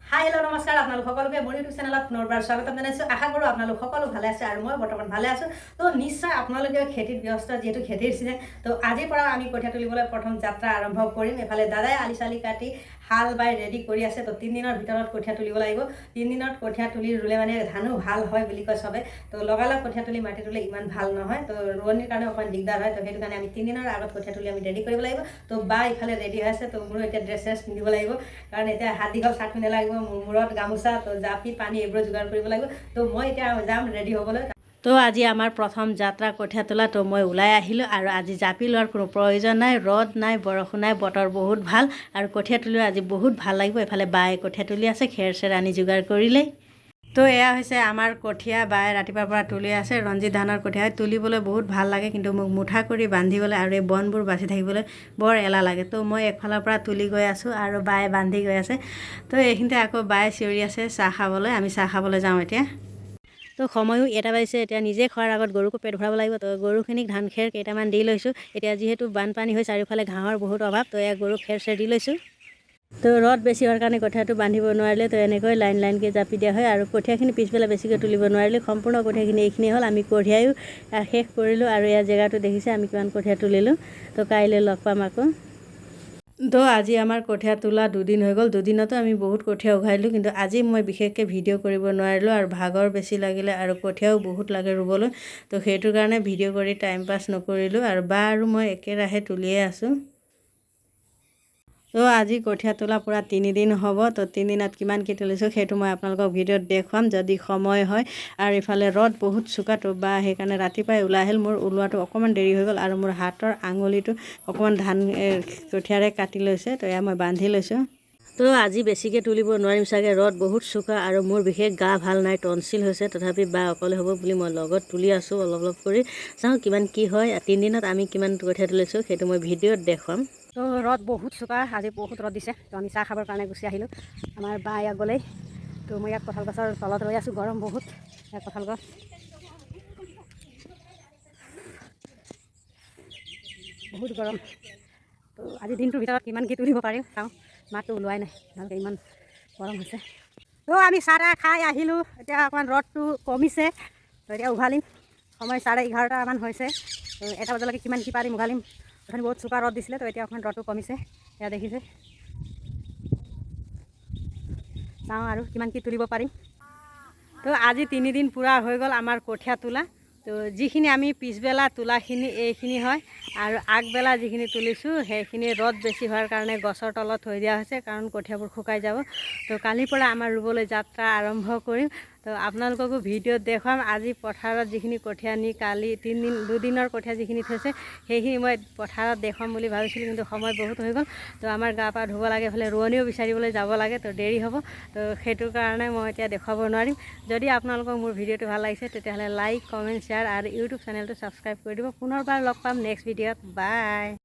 হাই, hello', নমস্কাৰ, আপোনালোক সকলোকে মোৰ ইউটিউব চেনেলত পুনৰবাৰ স্বাগতম জনাইছোঁ। আশা কৰোঁ আপোনালোক সকলো ভালে আছে আৰু মই বৰ্তমান ভালে আছোঁ। তো নিশ্চয় আপোনালোকেও খেতিত ব্যস্ত, যিহেতু খেতিৰ ছিজন। তো আজিৰ পৰা আমি কঠীয়া তুলিবলৈ প্ৰথম যাত্ৰা আৰম্ভ কৰিম। এইফালে দাদাই আলি চালি কাটি হাল বাই ৰেডি কৰি আছে। তো 3 দিনৰ ভিতৰত কঠীয়া তুলিব লাগিব। 3 দিনত কঠীয়া তুলি ৰুলে মানে ধানো ভাল হয় বুলি কয় চবে। তো লগালগ কঠীয়া তুলি মাটি তুলি ইমান ভাল নহয়, তো ৰোৱনীৰ কাৰণে অকণমান দিগদাৰ হয়। তো সেইটো কাৰণে আমি 3 দিনৰ আগত কঠীয়া তুলি আমি ৰেডি কৰিব লাগিব। তো বা ইফালে ৰেডি হৈ আছে। তো মোৰো এতিয়া ড্ৰেছ চেছ পিন্ধিব লাগিব, কাৰণ এতিয়া হাত দীঘল চাৰ্ট পিন্ধিব লাগিব, মোৰ মূৰত গামোচা, তো জাপি, পানী এইবোৰ যোগাৰ কৰিব লাগিব। তো মই এতিয়া যাম ৰেডি হ'বলৈ। তো আজি আমাৰ প্ৰথম যাত্ৰা কঠীয়া তোলা। তো মই ওলাই আহিলোঁ আৰু আজি জাপি লোৱাৰ কোনো প্ৰয়োজন নাই। ৰ'দ নাই, বৰষুণ নাই, বতৰ বহুত ভাল আৰু কঠীয়া তুলিও আজি বহুত ভাল লাগিব। এইফালে বায়ে কঠীয়া তুলি আছে, খেৰ চেৰ আনি যোগাৰ কৰিলে। তো এয়া হৈছে আমাৰ কঠীয়া। বায়ে ৰাতিপুৱাৰ পৰা তুলি আছে। ৰঞ্জিত ধানৰ কঠীয়া তুলিবলৈ বহুত ভাল লাগে, কিন্তু মোক মুঠা কৰি বান্ধিবলৈ আৰু এই বনবোৰ বাচি থাকিবলৈ বৰ এলাহ লাগে। তো মই একফালৰ পৰা তুলি গৈ আছোঁ আৰু বায়ে বান্ধি গৈ আছে। তো এইখিনিতে আকৌ বায়ে চিঞৰি আছে চাহ খাবলৈ। আমি চাহ খাবলৈ যাওঁ এতিয়া। তো সময়ো 1টা বাজিছে। এতিয়া নিজে খোৱাৰ আগত গৰুকো পেট ভৰাব লাগিব। তো গৰুখিনিক ধান খেৰ কেইটামান দি লৈছোঁ এতিয়া। যিহেতু বানপানী হৈ চাৰিওফালে ঘাঁহৰ বহুত অভাৱ, তো এয়া গৰুক খেৰ চেৰ দি লৈছোঁ। তো ৰ'দ বেছি হোৱাৰ কাৰণে কঠীয়াটো বান্ধিব নোৱাৰিলে, তো এনেকৈ লাইন লাইনকৈ জাপি দিয়া হয় আৰু কঠীয়াখিনি পিছবেলা বেছিকৈ তুলিব নোৱাৰিলে। সম্পূৰ্ণ কঠীয়াখিনি এইখিনি হ'ল। আমি কঢ়িয়াইও শেষ কৰিলোঁ আৰু ইয়াৰ জেগাটো দেখিছে, আমি কিমান কঠীয়া তুলিলোঁ। তো কাইলৈ লগ পাম আকৌ। তো আজি আমাৰ কঠীয়া তোলা দুদিন হৈ গ'ল। দুদিনতো আমি বহুত কঠীয়া উঘালিলোঁ, কিন্তু আজি মই বিশেষকৈ ভিডিঅ' কৰিব নোৱাৰিলোঁ আৰু ভাগৰ বেছি লাগিলে আৰু কঠীয়াও বহুত লাগে ৰুবলৈ। তো সেইটো কাৰণে ভিডিঅ' কৰি টাইম পাছ নকৰিলোঁ আৰু বা আৰু মই একেৰাহে তুলিয়ে আছোঁ। তো আজি কঠীয়া তোলা পূৰা 3 দিন হ'ব। তো 3 দিনত কিমান কি তুলিছোঁ, সেইটো মই আপোনালোকক ভিডিঅ'ত দেখুৱাম, যদি সময় হয়। আৰু ইফালে ৰ'দ বহুত চোকাটো বা সেইকাৰণে ৰাতিপুৱাই ওলাই আহিল। মোৰ ওলোৱাটো অকণমান দেৰি হৈ গ'ল আৰু মোৰ হাতৰ আঙুলিটো অকণমান ধান কঠীয়াৰে কাটি লৈছে। তো এয়া মই বান্ধি লৈছোঁ। তো আজি বেছিকৈ তুলিব নোৱাৰিম চাগে, ৰ'দ বহুত চোকা আৰু মোৰ বিশেষ গা ভাল নাই, টনচিল হৈছে। তথাপি বা অকলে হ'ব বুলি মই লগত তুলি আছোঁ অলপ অলপ কৰি। চাওঁ কিমান কি হয়। 3 দিনত আমি কিমান কঠীয়া তুলিছোঁ, সেইটো মই ভিডিঅ'ত দেখুৱাম। তো ৰ'দ বহুত চোকা, আজি বহুত ৰ'দ দিছে। তো আমি চাহ খাবৰ কাৰণে গুচি আহিলোঁ। আমাৰ বা ইয়াত গ'লেই। তো মই ইয়াত কঁঠাল গছৰ তলত ৰৈ আছোঁ, গৰম বহুত। ইয়াত কঁঠাল গছ বহুত গৰম। তো আজি দিনটোৰ ভিতৰত কিমান কি তুলিব পাৰিম চাওঁ। মাতটো ওলোৱাই নাই ভালকৈ, ইমান গৰম হৈছে। তো আমি চাহ তাহ খাই আহিলোঁ। এতিয়া অকণমান ৰ'দটো কমিছে। তো এতিয়া উঘালিম। সময় 11:30মান হৈছে। তো 1টা বজালৈকে কিমান কি পাৰিম উঘালিম। অথনি বহুত চোকা ৰ'দ দিছিলে, তো এতিয়া অকণমান ৰ'দটো কমিছে, এয়া দেখিছে। চাওঁ আৰু কিমান কি তুলিব পাৰিম। তো আজি 3 দিন পূৰা হৈ গ'ল আমাৰ কঠীয়া তোলা। তো যিখিনি আমি পিছবেলা তোলাখিনি এইখিনি হয় আৰু আগবেলা যিখিনি তুলিছোঁ, সেইখিনি ৰ'দ বেছি হোৱাৰ কাৰণে গছৰ তলত থৈ দিয়া হৈছে, কাৰণ কঠীয়াবোৰ শুকাই যাব। তো কালিৰ পৰা আমাৰ ৰুবলৈ যাত্ৰা আৰম্ভ কৰিম। তো আপোনালোককো ভিডিঅ'ত দেখুৱাম। আজি পথাৰত যিখিনি কঠীয়া নি কালি 3 দিন দুদিনৰ কঠীয়া যিখিনি থৈছে, সেইখিনি মই পথাৰত দেখুৱাম বুলি ভাবিছিলোঁ, কিন্তু সময় বহুত হৈ গ'ল। তো আমাৰ গা পা ধুব লাগে, এইফালে ৰোৱনীও বিচাৰিবলৈ যাব লাগে, তো দেৰি হ'ব। তো সেইটো কাৰণে মই এতিয়া দেখুৱাব নোৱাৰিম। যদি আপোনালোকক মোৰ ভিডিঅ'টো ভাল লাগিছে, তেতিয়াহ'লে লাইক, কমেণ্ট, শ্বেয়াৰ আৰু ইউটিউব চেনেলটো ছাবস্ক্ৰাইব কৰি দিব। পুনৰবাৰ লগ পাম নেক্সট ভিডিঅ'ত। বাই।